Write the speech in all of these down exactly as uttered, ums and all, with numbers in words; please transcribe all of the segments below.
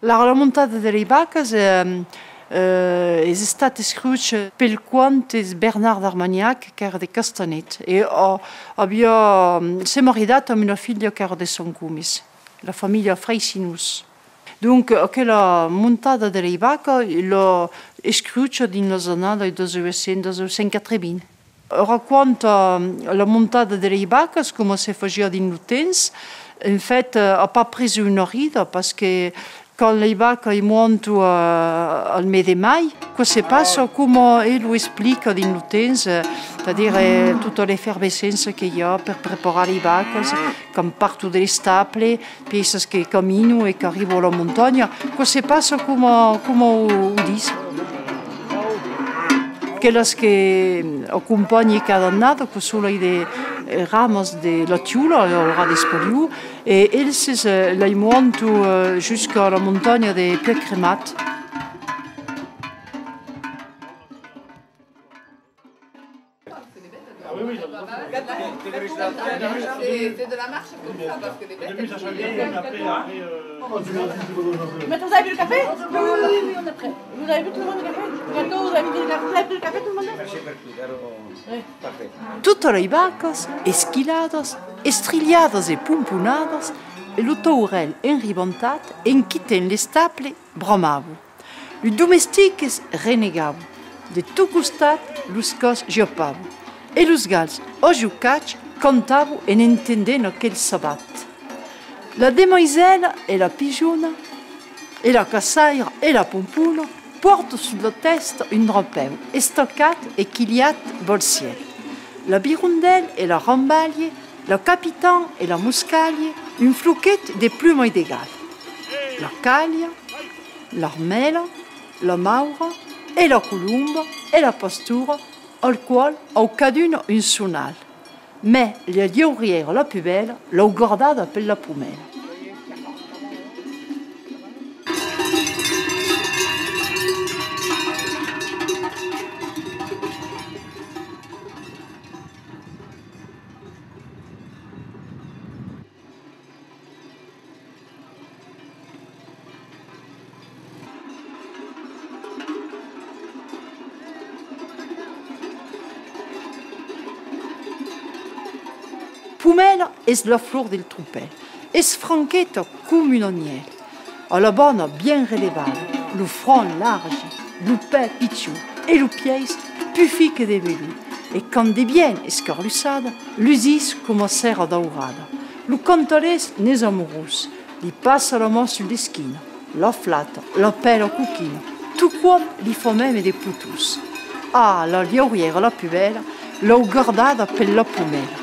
La, la montada de lei vacas, eh, eh, es estat escrich pel comte Bernard d'Armanhac, qu'èra de Castanet, e, eh, aviá, se maridat amb una filha qu'èra de Sent Comes, la familha Fraicinós. Donc, aquela montada de lei vacas, l'a escricha dins las annadas dètz-e-uèch cents, dètz-e-uèch cents quatre-vints. Raconta la montada de lei vacas, coma se fasiá dins lo temps. En fait, eh, a pas pres una rida, parce que quand lei vacas i montan, eh, al mes de mai, quò se passa coma el lo explica dins lo temps, eh, c'est-à-dire, eh, tota l'efervescéncia que i a per preparar lei vacas, quand parton de l'estable, pièças que caminan e qu'arriban a la montanha, quò se passa coma, coma o, o ditz. Quelas que acompanhan cada annada, quò son lei de, eh, ramas de la Tiula, al ras d'Espaliu, e elses, eh, lei montan, eh, jusqu'a la montanha de Puèg Cremat. Mais vous avez bu le café ? Oui, oui, oui, oui, on a pris. Vous avez bu tout le monde le café ? Gâteau, vous avez pris le café ? Vous avez pris le café, tout le monde ? Oui. Totas lei vacas, esquiladas, estrilhadas e pomponadas, e lo taurèl enribantat, en quitent l'estable, bramavan. Los domestiques renegavan. De tot costat, los cans japavan. E los gals, ajocats, cantavan en entendent aquel sabat. La demaisèla e la pijona, e la caçaira e la pompona, pòrtan sus la tèsta un drapèu estacat e quilhat val cièl. La virondèla e la rambalha, la capitana e la moscalha, un floquet de plumas de gal. La calha, l'armèla, la maura e la colomba e la pastora, al còl an caduna un sonal. Mès la liaurièra la pus bèla, l'an gardada per la pomèla. Pomèla es la flor del tropèl. Es franqueta coma un anhèl. A la bana bien relevada, lo front large, lo pè pichon e los pièis pus fins que de velós. E quand de bien escarlussada, lusís coma cera daurada. Lo cantalés n'es amorós, li passa la man sus l'esquina, la flata, l'apèla coquina, tot còp li fa mème de potons. Ah, la liaurièra la pus bèla, l'an gardada per la pomèla.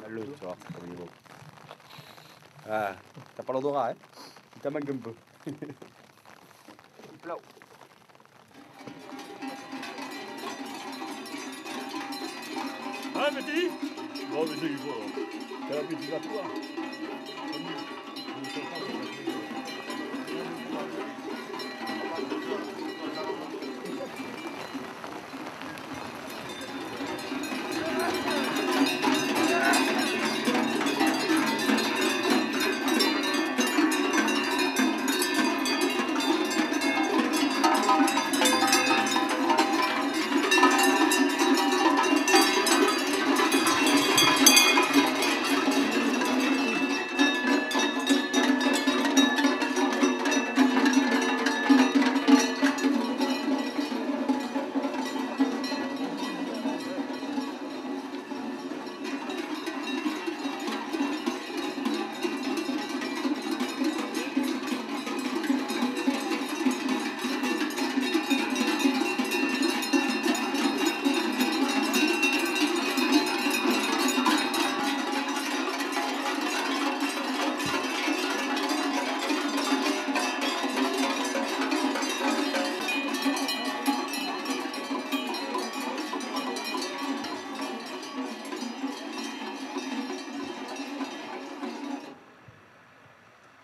Le soir, comme il faut. Ah, t'as pas l'odorat, hein? Il t'en manque un peu. Il pleut. Hein, petit? Bon, mais c'est du bon. C'est la petite à toi.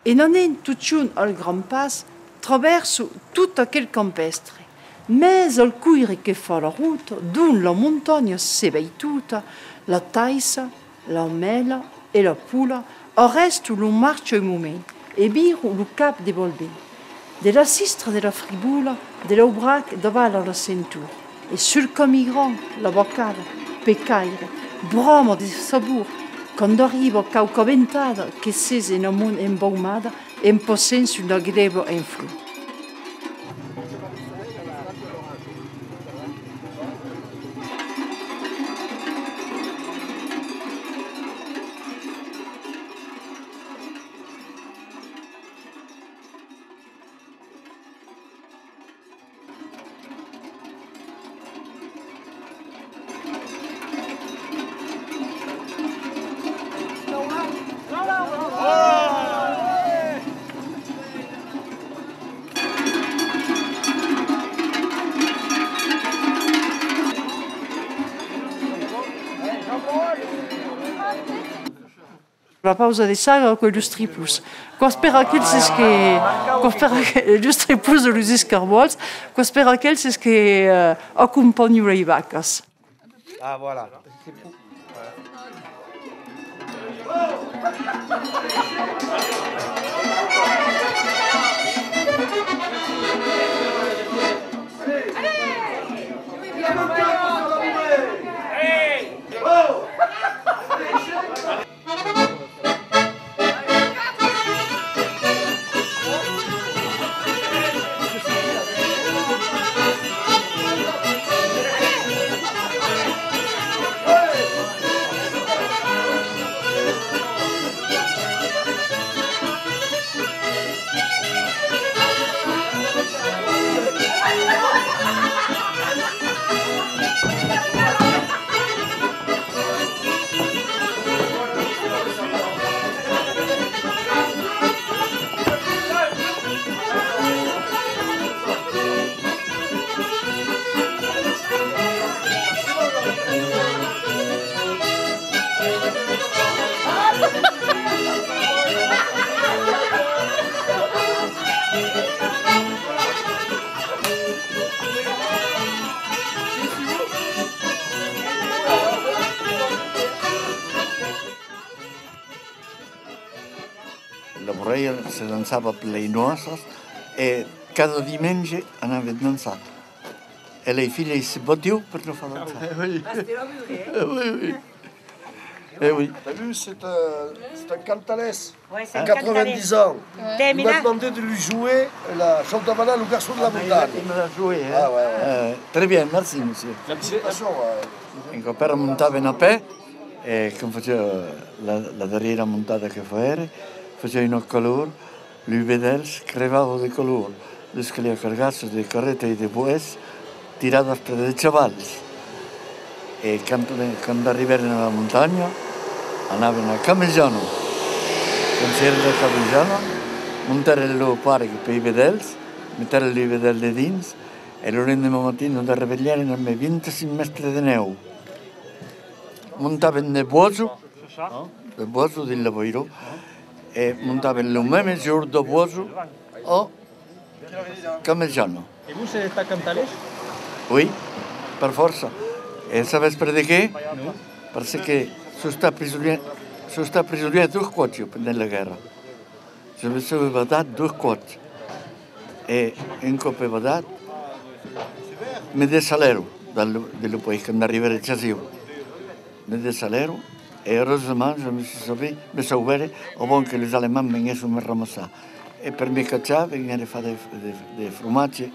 En anent totjorn al grand pas, travèrso tot aquel campèstre. Mès al coire que fa la rota, dont la montanha se vei tota, la taissa, la mèla e la pola, arrèsto la marcha un moment e viro lo cap de bòl vent. De la sistra de la Fribola, de l'Aubrac davala la sentor, e sul camin grand, la vacada, pecaire, brama de sabor, quand arriba quauqua ventada que s'es en amont embaumada en passent sus la glèba en flor. La pausa de saga, aquò, los triplos. Quò's per aquelses que, quò's per aqu-, los triplos de los escarbòls, quò's per aquelses que, eh, acompanhan las vacas. Ah, voilà. La borrèia se dançava per las nòças e cada dimenge anavan dançar. E las filhas se batián per lo far dançar. Ah, oui. Ah, oui, oui. Eh oui. T'as vu, c'est un, c'est un Cantalès. Ouais, c'est un Cantalès. Quatre-vingt-dix ans. Ouais. Il m'a demandé de lui jouer la Chante-Havana, le garçon de la montagne. Ah, il me l'a joué, hein. Ah, ouais, ouais. Euh, très bien, merci, monsieur. Félicitations, ouais. Un còp èra, montàvem a pè, e quand fasiá la, la darrièra montada que fèri, fasiá una calor, los vedèls crevavan de calor, los caliá cargar sus de carretas e de boès tiradas per de chavals. E quand, quand arribèrem a la montanha, Anàvem a Camejana. Quand èra a Camejana, montèrem lo parc pels vedèls, metèrem li vedèls dedins, e lo lendeman matin nos arrevelhèrem amb vint-e-cinc mètres de nèu. Montàvem de Boajo, de Boajo dins l'Avairon, e montàvem lo mème jorn de Boajo a Camejana. E vos sètz estat cantalés? Oui, per fòrça. E sabes per de qué? Non. Parce que soi estat prisonièr, soi estat prisonièr dos còps pendent la guèrra. Je me suis evadat dos còps. E un còp evadat, me dessalèron dins lo, dins lo país quand arribère chas ieu. Me dessalèron, e urosament, je me suis sauvé, me sauvère avant que los Alemands venguèsson me ramassar. E per me cachar, venguère far de, de, de fromatge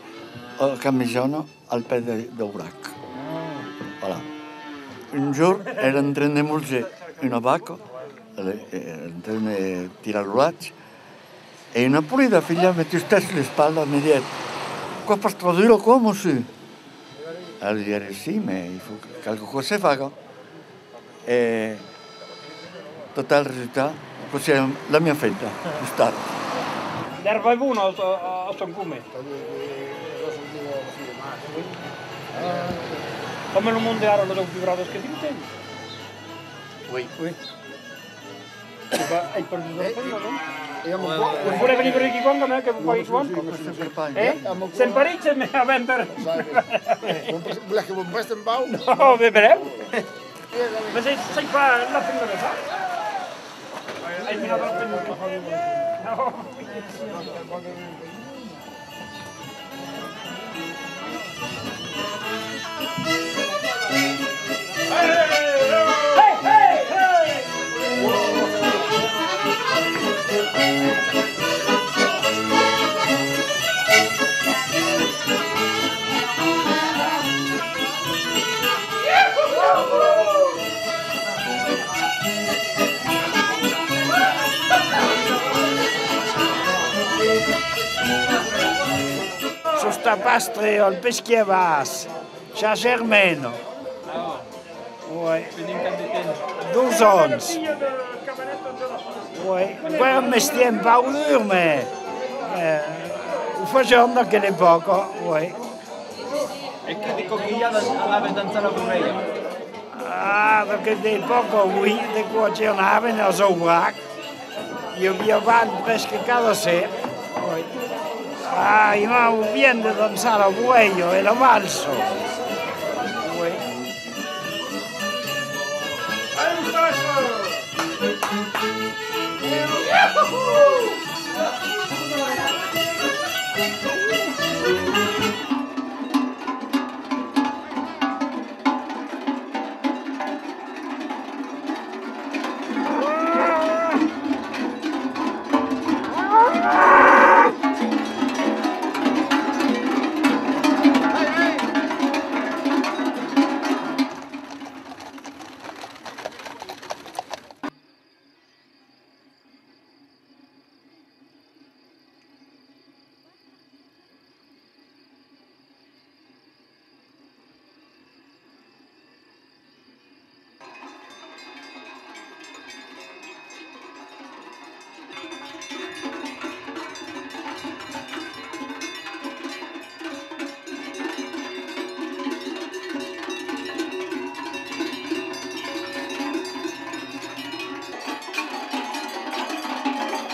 a Camejana, al pè de, d'Aubrac. Voilà. Un jorn, èra en tren de molzar una vaca, èra en tren de tirar lo lach, e una polida filha me tustèt sus l'espatla e me diguèt: «Aquò es pas tròp dur, aquò, mossur?» Alòrs diguère: «Si, mais il faut que quelque chose se faga.» E, total resultat, aquò siá la miá feta, pus tard. L'èrba es bona a, a, a Sent Cosme? Coma lo monde ara, los auvibrados que diu temps? Oui. Oui. Ai perdut la fenda, non? Vos volètz venir per aquí quan, que vos pagui quan? Eh? Sèm parits, me avèm per... Volètz que vos prèste un pauc? Non, me brèu. Mas sai, sai pas la fenda de far. Ai mirat la fenda de far. Soi estat pastre al Pesquièr Bas, chas Germena. Oui. Pendent quant de temps? Dos ans. Oui. Aquò èra un mestièr un pauc dur, mas, eh, o fasián d'aquela epòca, oui. E que de còps que i a, anavetz dançar la borrèia? Ah, d'aquela epòca, oui, de còps que anàvem a Aubrac. I aviá bal presque cada ser. Oui. Ah, aimava bien de dançar la borrèia e la valsa. Oui.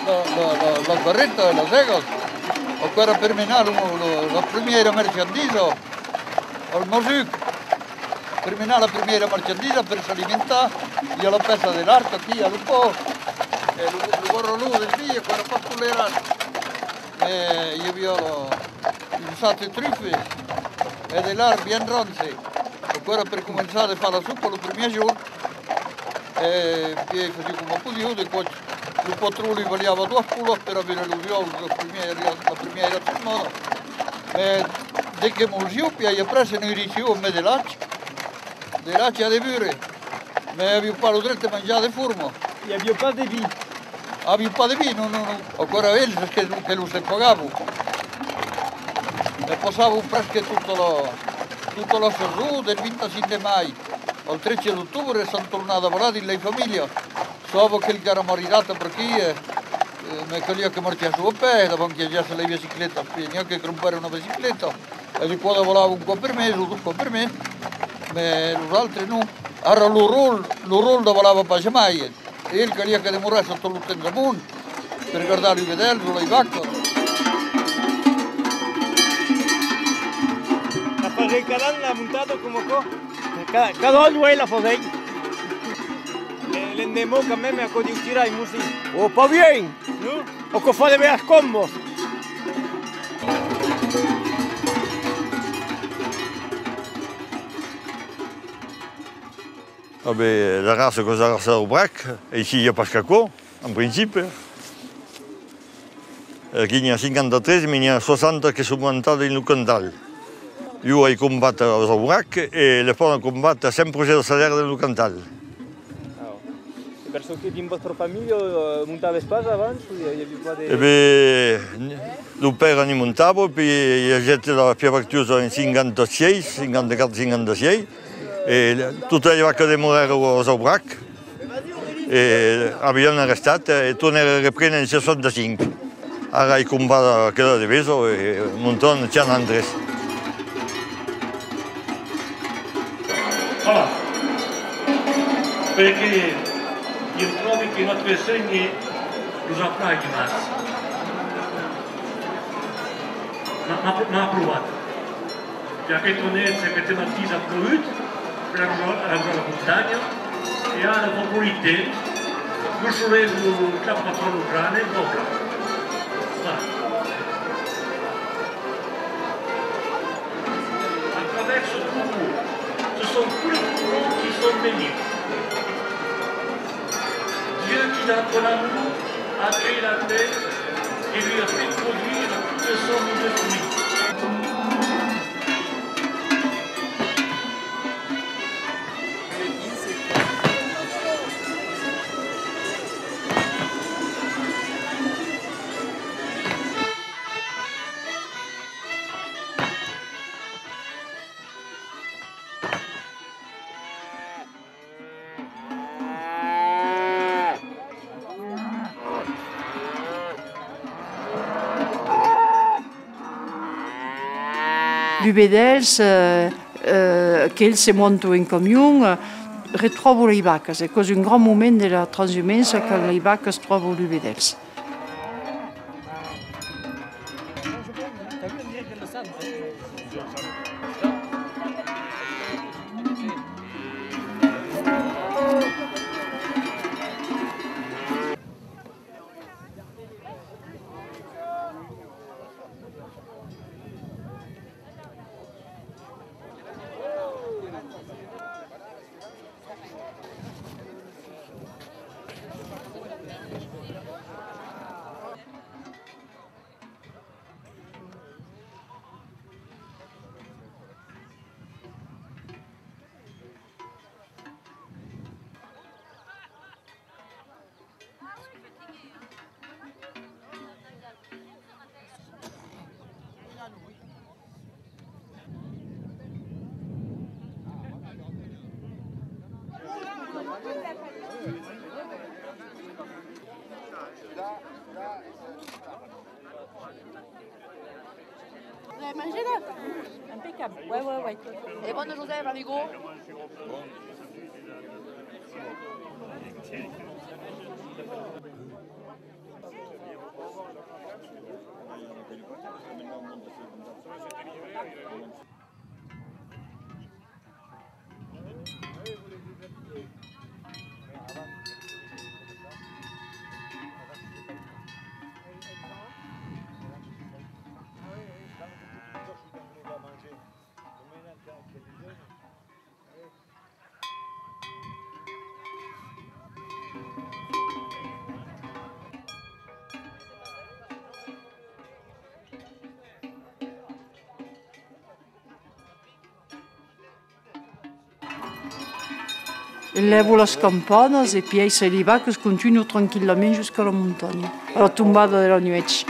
La, la, la, la carreta e las ègas, aquò èra per menar lo, lo, la primièra marchandisa al Masuc. Per menar la primièra marchandisa, per s'alimentar, i a la pèça de l'arc aquí, i a lo pòrc, e lo, lo barralon del vi, aquò èra pas tolerat. E i aviá lo, un sac de trufes e de lard bien rance. Aquò èra per començar de far la sopa lo primièr jorn. E pièi fasián coma podián, de còps lo patron li balhava doas polas per aver los uòus la primièra, la primièra setmana. Mas de que molzián, pièi après se noirissián amb de lach, de lach a de burre. Mas avián pas lo dret de manjar de forma. I aviá pas de vin? Avián pas de vin, non, non, non. Aquò èra eles que, que los se pagavan. E passavan presque tota la, tota la sason, del vint-e-cinc de mai al tretze d'octobre, s'an tornat a barrar dins las familhas. Còp aquel qu'èra maridat per aquí, eh, eh, me caliá que marchèsse a pè davant que i agèsse las bicicletas, puèi n'i a que crompèron una bicicleta, e aquò davalava un còp per mes o dos còps per mes, mès los autres non. Ara lo rol, lo rol davalava pas jamai, e el caliá que demorèsse tot lo temps amont per gardar los vedèls o las vacas. La fasètz cada an, la montada, coma aquò? Ca-, cada an, uèi, la fasèm. E l'endemà, quand même, aquò deu tirar, un mocin. Ò, pas bien! Non? Aquò fa de bèlas cambas. A ben, la raça qu'es la raça d'Aubrac, aicí i a pas qu'aquò, en principi. Aquí n'i a cinquanta-tres, mès n'i a soixante que son montadas dins lo Cantal. Ieu ai combat a Aubrac e le pòden combat a Sent Progèr de Salèrn dins lo Cantal. Ah, ò. E per çò que dins vòstra familha, eh, montavetz pas abans? O i aviá pas de... E ben, lo pèra n'i montava, puèi i agèt la fièvre aftosa en cinquanta-sièis, cinquanta-quatre, cinquanta-sièis. E totas las vacas demorèron a Aubrac, e avián arrestat, e tornèron reprene en seissanta-cinc. Ara ai combat aquela de Beso e montan cent antres. Voilà. Perque ieu tròbi que Nòstre Sénher los aplaudi massa. M'a, m'a, m'a aprovat. E aqueste onèr, se que te matís a plogut, per la, la, la montanha, e ara fa polit temps, lo solelh lo clapa pas tròp lo crane, vòla. Va. À travers ce troupeau, ce sont tous les troupeaux qui sont bénis. Dieu qui dans ton amour a créé la terre et lui a fait produire toutes sortes de fruits. Los vedèls, eh, eh, qu'eles se montan en camion, eh, retròban las vacas, e aquò's un grand moment de la transumància quand las vacas tròban los vedèls. Vous avez mangé là ? Impeccable. Ouais, ouais, ouais. Et bon, Joseph, amigo. E lèvan las campanas e pièi las vacas contunhan tranquillament jusqu'a la montanha, a la tombada de la nuèch.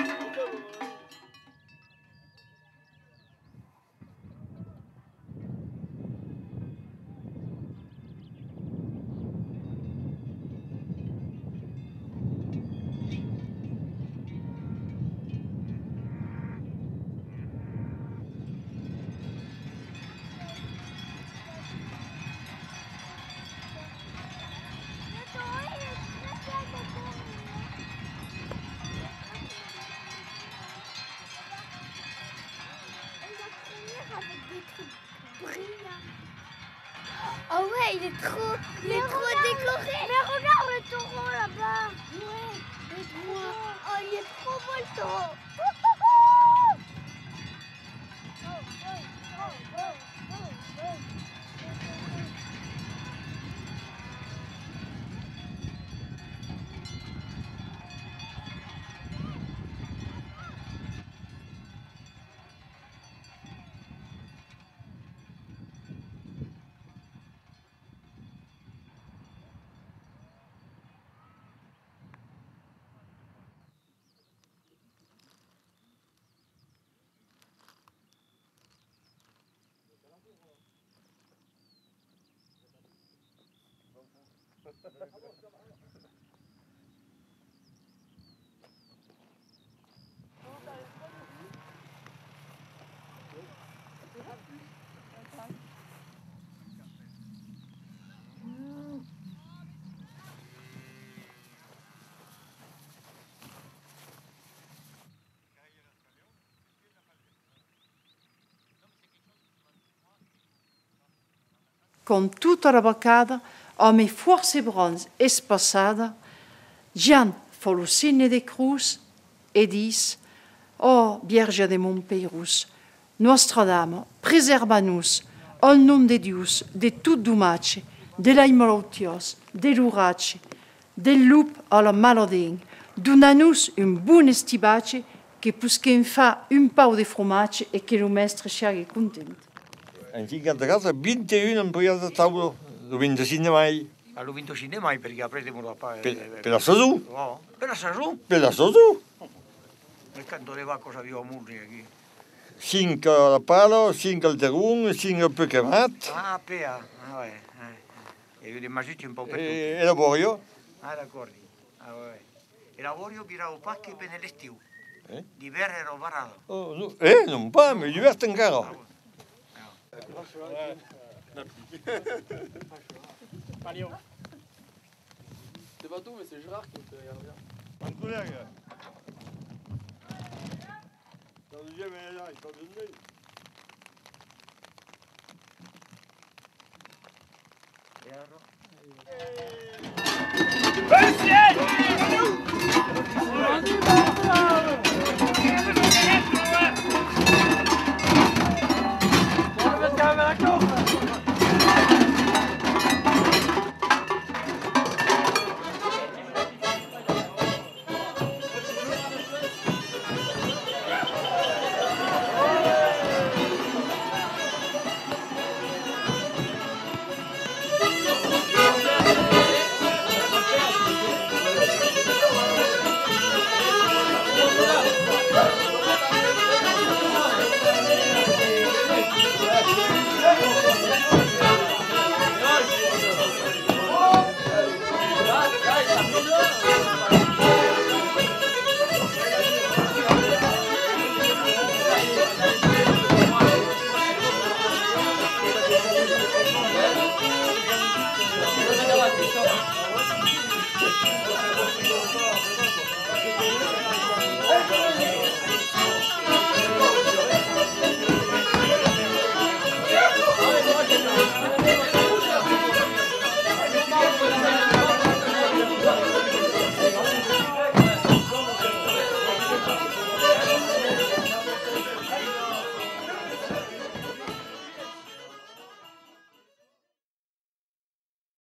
Quand tota la vacada, amb fòrça brams es passada, Jan fa lo signe de crotz e ditz: Ò Vièrge de Montpeirós, Nòstra Dama, preserva-nos, al nom de Dius, de tot domatge, de las malautiás, de l'oratge, del lop a la mala dent, dona-nos un bon estibatge, que posquem far un pauc de fromatge e que lo mèstre siague content. En cinquanta-quatre, vint-e-un empleats a taula, lo vint-e-cinc de mai. Ah, lo vint-e-cinc de mai, perque après demora pas, eh, per, eh, per la sason. Oh, per la sason? Per la sason. E quantas de vacas aviá a Morne aquí? Cinc a la pala, cinc al terron e cinc al pecamat. Ah, pea. Ah, ouais, ouais, ouais. E de masuts un pauc per tot. E, e la bòria. Ah, d'acòrdi. Ah, ouais, ouais. E la bòria virava pas que pendent l'estiu. Eh? D'ivèrn èra barrada. Oh, non. Eh, non pas, mai d'ivèrn encara. Ah, ouais. C'est pas tout, mais c'est Gérard qui me fait regarder. Mon collègue. T'as le deuxième, elle est là, il parle de lui.